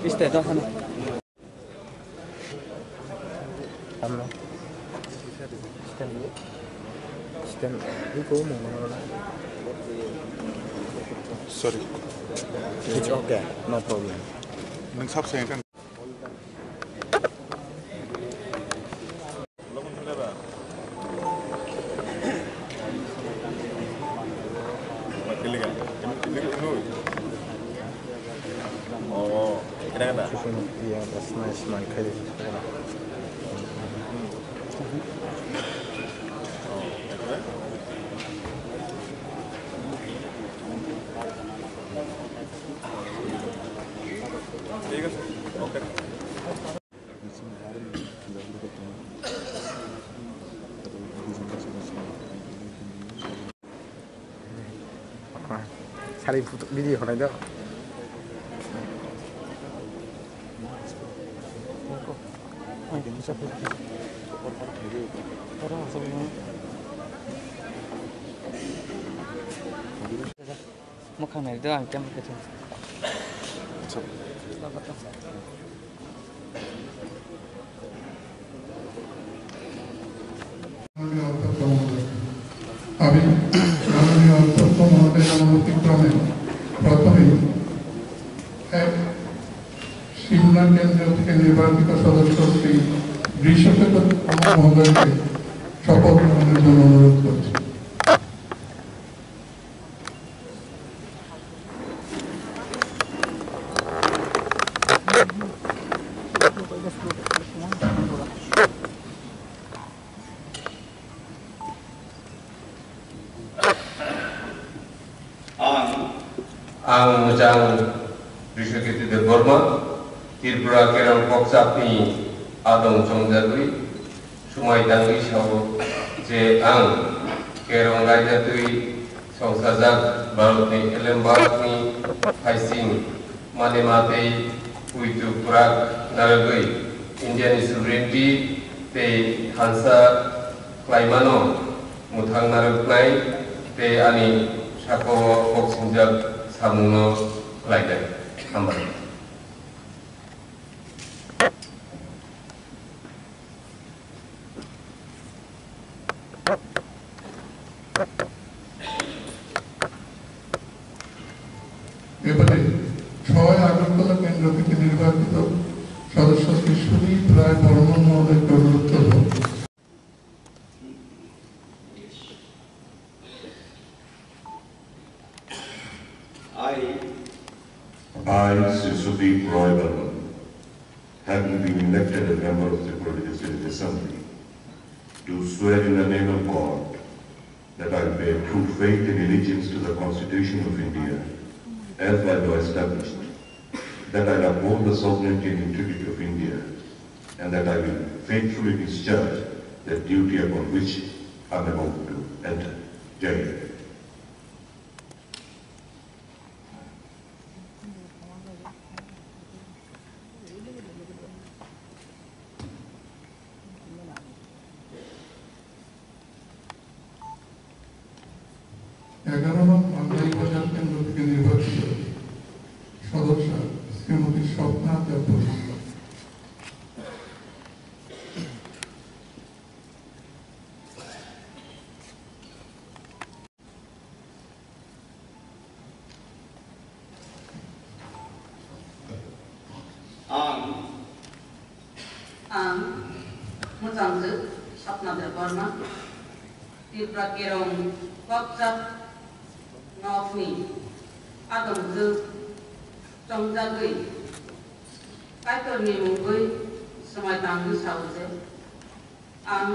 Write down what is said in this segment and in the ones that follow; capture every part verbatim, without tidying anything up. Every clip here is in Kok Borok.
Piste dohano. Tamno. Stand. Stand. Iko mo. Sorry. It's okay. No problem. Nang sab se kan. Oh, kira kata? Chicken, iya, that's nice, man. Kayak gitu. ঠিক আছে, ওকে। Sari photo video honai do. Mwkhang nai do ang camera khe. আমি মাননীয় অধ্যক্ষ মহোদয়, মাননীয় অধ্যক্ষ মহোদয় অনুমতি ক্রমে প্রথমে এক শিবনা কেন্দ্র থেকে নির্বাচিত সদস্য শ্রী বৃষকেতু মহোদয়কে শপথ গ্রহণের জন্য অনুরোধ করছি। Ang, ang Mujang Rishaketu Debbarma, Tripura Kerong Kokchapni adong chongjagwi, Sumai tangwi sao je ang Kerong raida twi songsajak Bharatni elembakni phaising manima tei puitu kwrak narwgwi Indiani sovereignty tei thansa khlaimano mwthang narwknai tei ani sakao kok singjak samungno khlainai. Hambai. এবারে ছয় আগরতলা কেন্দ্র থেকে নির্বাচিত সদস্য শ্রী সুদীপ রায় বর্মন মহোদয়কে অনুরোধ করব। I, I, Sri Sudeep Roy Barman, having been elected a member of the Tripura Legislative Assembly, do swear in the name of God That I bear true faith and allegiance to the Constitution of India, as by law established, that I uphold the sovereignty and integrity of India, and that I will faithfully discharge the duty upon which I am about to enter. Jai Hind. এগারো নং মান্দাইবাজার কেন্দ্র থেকে নির্বাচিত সদস্য শ্রীমতী স্বপ্না Debbarma. Ang. Ang mwchangtwi Sapna Debbarma, Tripura Kerong Kokchap nokni adongjwk chongjagwi Kaitorni mungwi swmai tangwi sao je, ang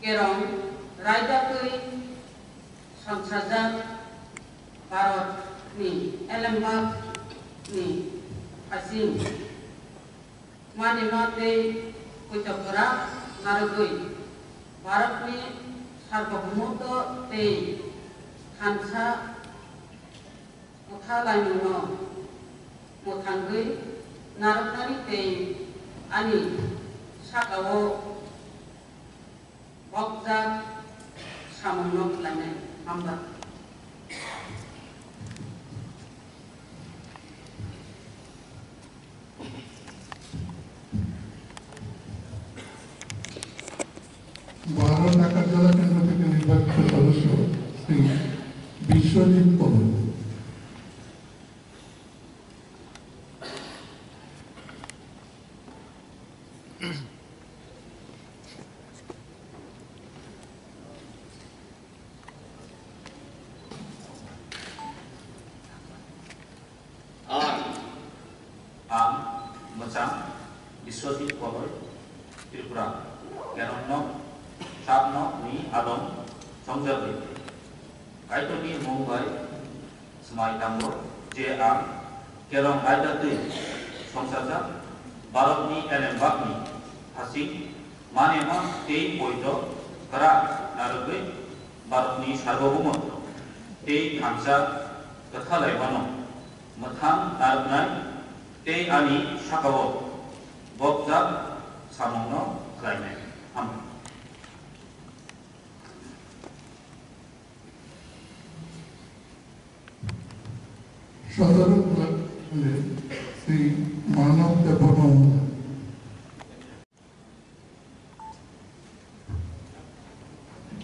Kerong raida twi sonsajak Bharatni elembakni hasing manima tei poito kwrak narwgwi Bharatni sarbobomoto tei thansa kwthalaimungno mwthangwi narwknani tei ani sakao bokjak samungno khlainai. Hambai. বারো টাকার জেলা কেন্দ্র থেকে নির্বাচিত সদস্য শ্রী বিশ্বজিৎ কদম। Ang. Ang mwchang Biswajit Koloi, Tripura, Kerongno Chapno ni adong chongjagwi. Kaitorni mung bai swmai tango je ang Kerong raida twi songchajak Bharatni elembakni hasing manema tei poito kwrak narwgwi Bharatni sarbobomoto tei thansa kwthalaimano mwthang narwknai tei ani sakao bokjak samungno khlainai. Hambai. সতেরো শ্রী মানব Debbarma.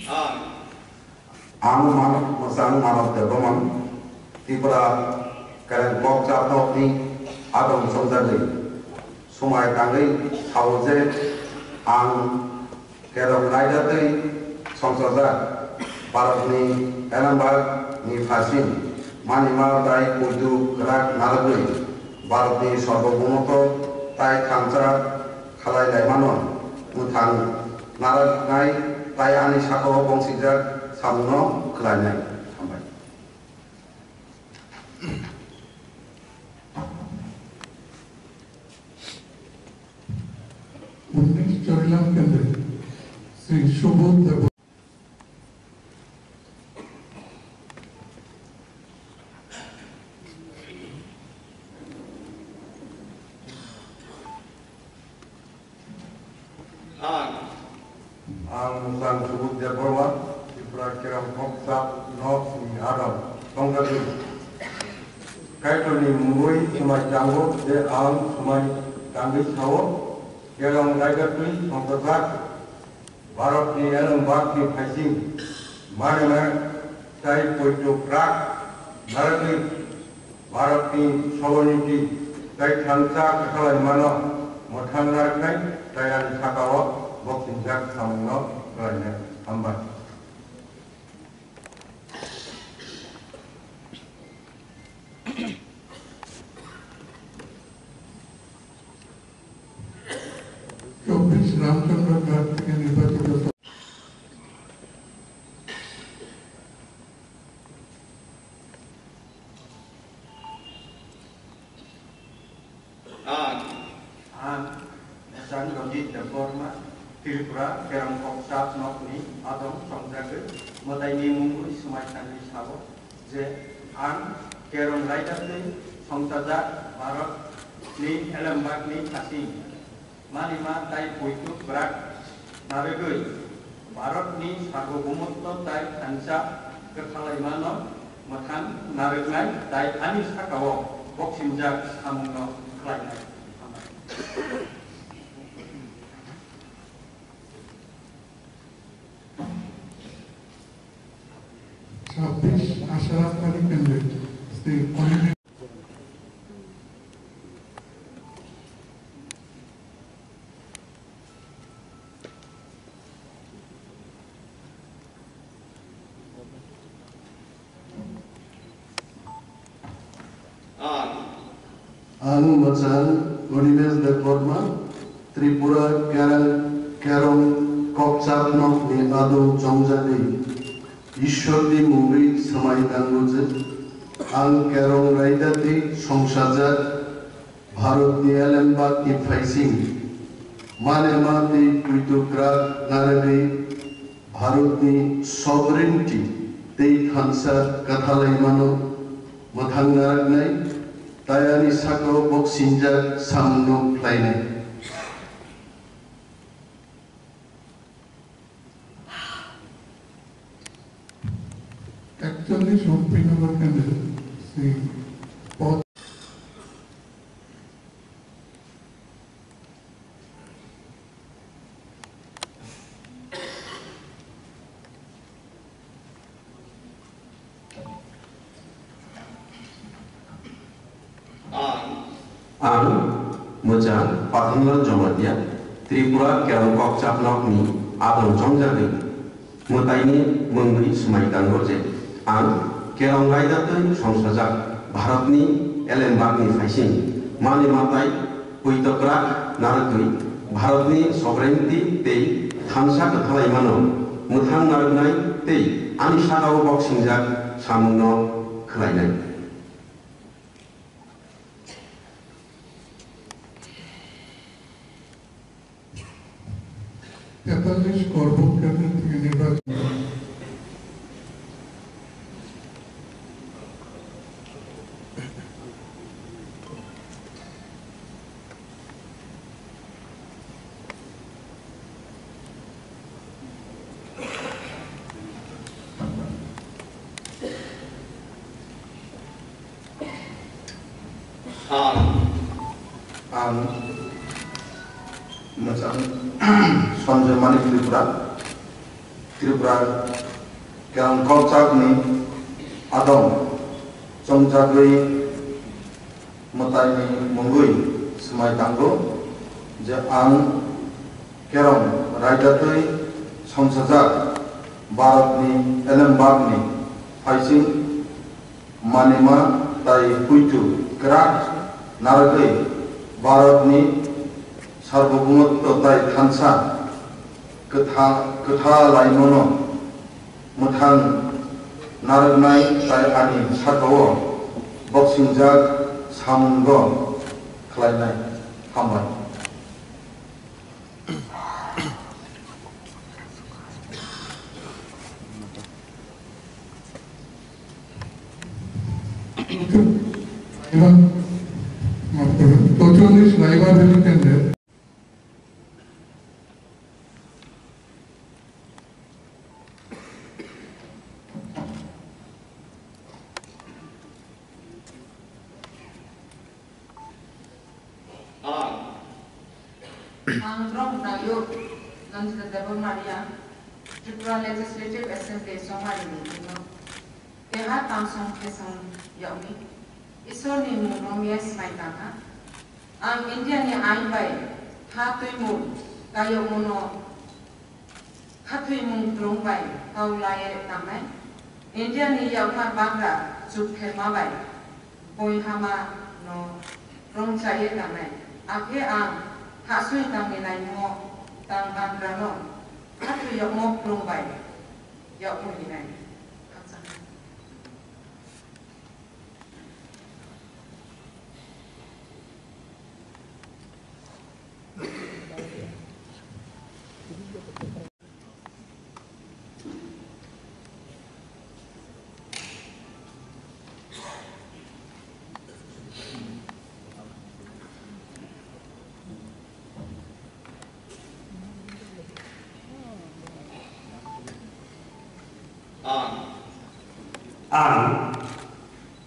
Ang. Ang Manok, mwchang Manok Debbarma, Tripura Kereng Kokchap nokni adong chongjagwi swmai tangwi sao je ang Kerong raida twi songchajak Bharatni elembakni phasing manima tai poito kwrak narwgwi Bharatni sarbobomoto tai thansa khalai laimano mwthang narwknai tai ani sakao bongsijak samungno khlainai. Hambai. উনিশ চরিলাম কেন্দ্রে শ্রী সুবোধ দেব। Ang. Ang Musang Subud Debbarma, Tripura Kerong Kokchap nokni adong tongjago. Kaitorni mungwi swmai tango je ang swmai tangwi sao, Kerong raida twi songchajak Bharatni elembakni phasing manema tai poito kwrak narwgwi Bharatni sovereignty tai thansa kwthalaimano mwthang narwknai tai ani sakao boksijak samungno khlainai. Hambai. চব্বিশ রামচন্দ্র ঘাট থেকে নির্বাচিত। Ang, ang Jang Ranjit Debbarma, Tripura Kerong Kokchap nokni adong chongjagwi mwtaini mungwi swmai tangwi sao je ang Kerong Raidatwi songchajak Bharatni elembakni phasing Manima tai poito kwrak narwgwi Bharatni sarbobomottw tai thansa kwthalaimano mwthang narwknai tai ani sakao boksingjak samungno khlainai. Hambai. ছাব্বিশ আশারাম বাড়ি কেন্দ্রে শ্রী Anil Ang mwchang Onimesh Debbarma, Tripura Kerang, Kerong Kokchap nokni adong chongjagwi Ishwarni mungwi swmai tango je, ang Kerong Raidatwi songchajak Bharatni elembakni phaising manema tei poito kwrak narwgwi Bharatni sovereignty tei thansa kwthalaimano mwthang narwknai, tai ani sakao boksingjak samungno khlainai. একচল্লিশ উননব্বই নম্বর কেন্দ্রে শ্রী পদ Ang mwchang Pathanlal Jamatia, Tripura Kerong Kokchap nokni adong chongjagwi mwtaini mungwi swmai tango je, ang Kerong Raidatwi songchajak Bharatni elembakni phaising manwi matai poito kwrak narwgwi Bharatni sovereignty tei thansa kwthalaimano mwthang narwknai tei ani sakao boksingjak samungno khlainai. তেতাল্লিশ করবুক কেন্দ্র থেকে নির্বাচন। Ang, ang mwchang Sanjay Manik Tripura, Tripura Kerong Kokchapni adong chongjagwi mwtaini mungwi swmai tango je ang Kerong Raidatwi songchajak Bharatni elembakni phaising manima tai poito kwrak narwgwi Bharatni sarbobomottw tai thansa kwtha-, kwthalaimano mwthang narwknai tai ani sakao boksingjak samungo khlainai. Hambai. চৌচল্লিশ রাইবাড় ভ্যালি কেন্দ্রের Ang Drong Dayok Nandita Debbarma Riya, Tripura Legislative Assembly Somari ni bino keha tamsong kesong yagmi Isor ni mung romya smai tangha. Ang India ni ain bai ha tuimung kayokmo no Khathoimung krung bai tau laiye tangnai. India ni yakmar bagra chukpherma bai boihama no rwngchaiye tangnai. Akhe ang hahsui tangni naimung tang bagra no khathoi yakmo krung bai yakmui nai. Khakchangma. Ang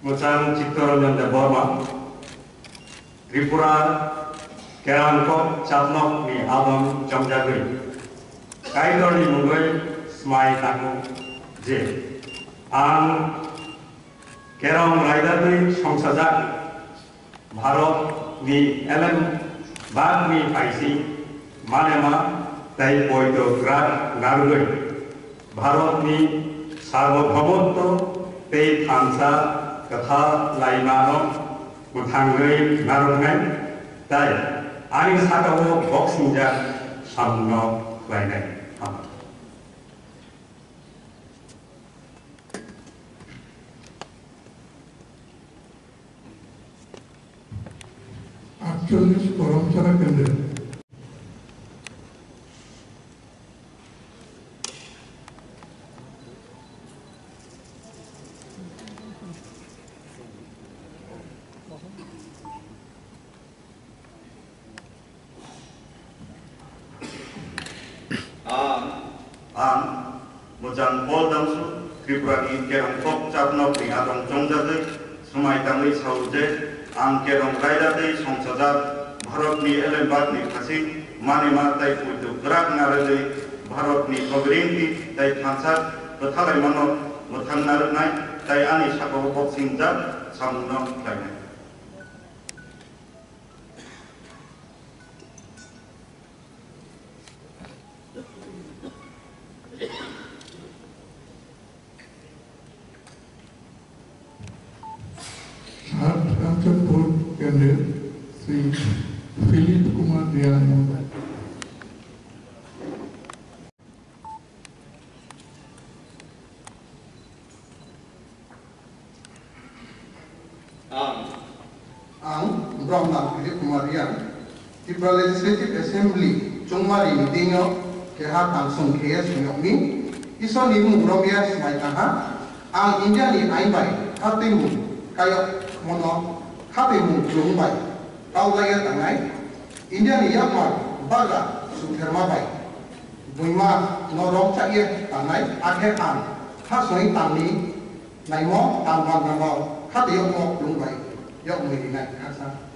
Muchang Chittaranjan Debbarma, Tripura Kerongkok Chapnok ni adong chongjagwi Kaitor ni mungwi swmai tango je ang Kerong Raidatwi songsajak Bharat ni elem bak ni paising manema tei poito kwrak narwgwi Bharat ni sarvabhaumotto tei thansa kwthar laima no mwthangwi narwknai tei ani saka o boksing jak samung no khlainai. Hambai. Aatchollish Koromchara Kendra. Ang, ang Mujang Paul Damsu, Tripura ni Kerongkok Chapnok ni adong chongjagwi swmai tangwi sao je, ang Kerong Raida tei songsajak Bharat ni elembak ni phasing manima tei puitu kwrak narwgwi Bharat ni pogring tei thansa kwthalaimano mwthang narwknai tei ani sakao boksing jak samung no khlainai. Sat Kanchanpur candidate Shri Philip Kumar Riang. Ang, ang Brahma Philip Kumar Riang, Tripura Legislative Assembly chongmari meeting o keha tangsong khe songwk mi, Isor ni mung romya swmai tangha. Ang India ni ain bai khatwi mung kayok mono khatwi mung klung bai kau laiya tangnai. India ni yakmar bagra sutherma bai buima no rok chaiya tangnai, akhe ang ha songwi tangni naimo tang ban rok khatwi yokmo klung bai yokmui rinai khaksa.